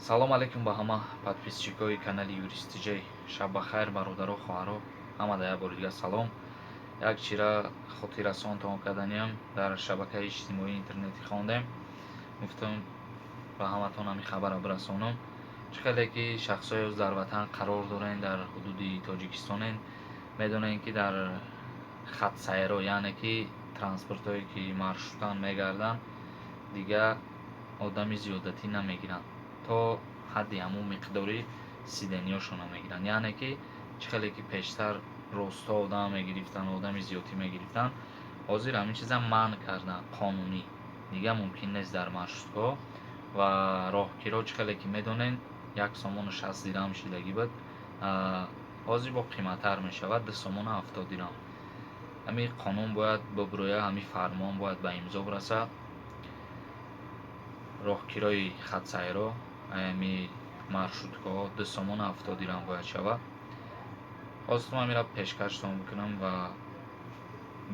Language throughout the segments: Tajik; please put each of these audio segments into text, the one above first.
Салом алейкум ба ҳама подписчикои канали Юрист Тиҷай. Шаб ба хайр, бародаро, хоҳаро, ҳамада як бори дигар салом. Як чира хотиррасонтон карданиам: дар шабакаи иҷтимоии интернетӣ хондем, гуфтам, ба ҳаматон ҳамин хабарро бирасонам. Чӣ хеле ки шахсҳое дар ватан қарор дорен, дар ҳудуди Тоҷикистонен, медонем, ки дар хатсайро, яъне ки транспортҳое, ки маршрутан мегарданд, дигар одами зиёдатӣ намегиранд, то ҳадди ҳамун миқдори сиденьяшонро мегиранд. Яъне ки чӣ хеле ки пештар росто одам мегирифтанд, одами зиёдтӣ мегирифтанд, ҳозир ҳамин чиза манъ карданд қонунӣ, дигар мумкин нест дар маршрутҳо. Ва роҳкиро, чӣ хеле ки медонед, 1 сомону 60 дирам шидагӣ буд, ҳозир бо қиматтар мешавад, 2 сомону 70 дирам. Ҳамин қонун бояд бибурӯя, ҳамин фармон бояд ба имзо бирасад. Роҳкирои хатсайро, ҳами маршруткаҳо 2 сомону 70 дирам бояд шавад. Хостум ҳаминро пешкаштон бикунам. Ва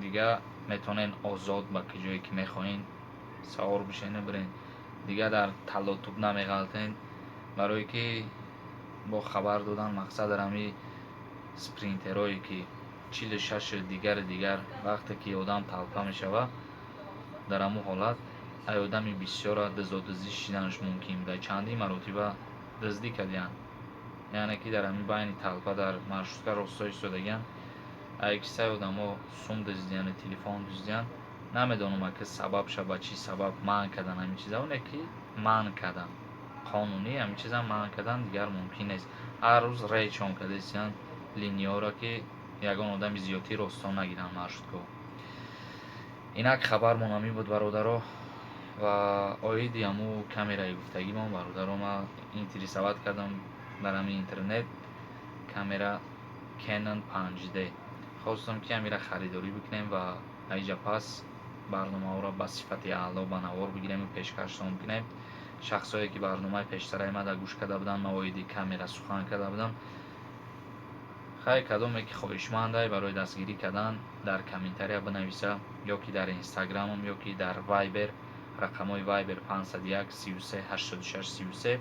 дигар метавонед озод ба ҷое ки мехоҳед савор бишену бирен, дигар дар талотуб намеғалтен. Барое ки бо хабар додан мақсад, дар ҳамин спринтерое ки 46-у дигари дигар, вақте ки одам толпа мешавад, дар ҳамун ҳолат ай одами бисёра дизодиздӣ шиданаш мумкин буда. Чандин маротиба дуздӣ кардиянд, яъне ки дар ҳамин байни толпа дар маршрутка росто истодагиянд, ай кисаи одамо сум дуздияну телефон дуздиянд. Намедонам, ака, сабабша ба чӣ сабаб манъ кардан ҳамин чиза. Оне ки манъ кардан қонунӣ, ҳамин чиза манъ кардан, дигар мумкин нест. Ҳар рӯз рейдшон карда истиянд линияҳоро, ки ягон одами зиёдтӣ росто нагиранд маршруткаҳо. Инак, хабармон ҳамин буд, бародаро. Ва оиди ҳамун камераи гуфтагимон, бародаро, ман интересовать кардам дар ҳамин интернет, камера Canon 5D. Хостам, ки ҳамира харидорӣ бикунем ва аиҷа пас барномаҳоро ба сифати аъло ба навор бигирему пешкаштон бикунем. Шахсое ки барномаи пештараи мада гӯш карда буданд, ман оиди камера сухан карда будам. Хай, кадоме ки хоҳишмандай барои дастгирӣ кардан, дар комментария бинависа ё ки дар Инстаграмам, ё ки дар Вайбер, рақамҳои Вайбер 501 33 86 33.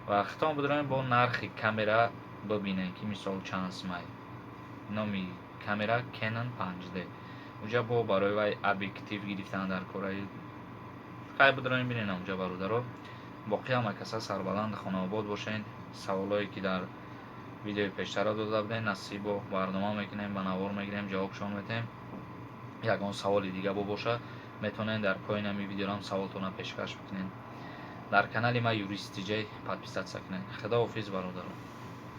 Ва хитон бидорем, бо нархи камера бибинем, ки мисол чанд сумай. Номи камера Canon 5D. Уҷа бо барои вай объектив гирифтан дар кораи. Хай, бидорем, бинем уҷа, бародаро. Боқӣ ҳама каса сарбаланд, хонаобод бошед. Саволое ки дар видеои пештара дода будем, насибо барнома мекунем, ба навор мегирем, ҷавобшон метаҳем. Ягон саволи дига бо боша, метавонед дар поёни ҳамин видеорам саволтонро пешкаш бикунед. Дар канали ма Юрист Тиҷай подписаться кунед. Худоҳофиз, бародаро.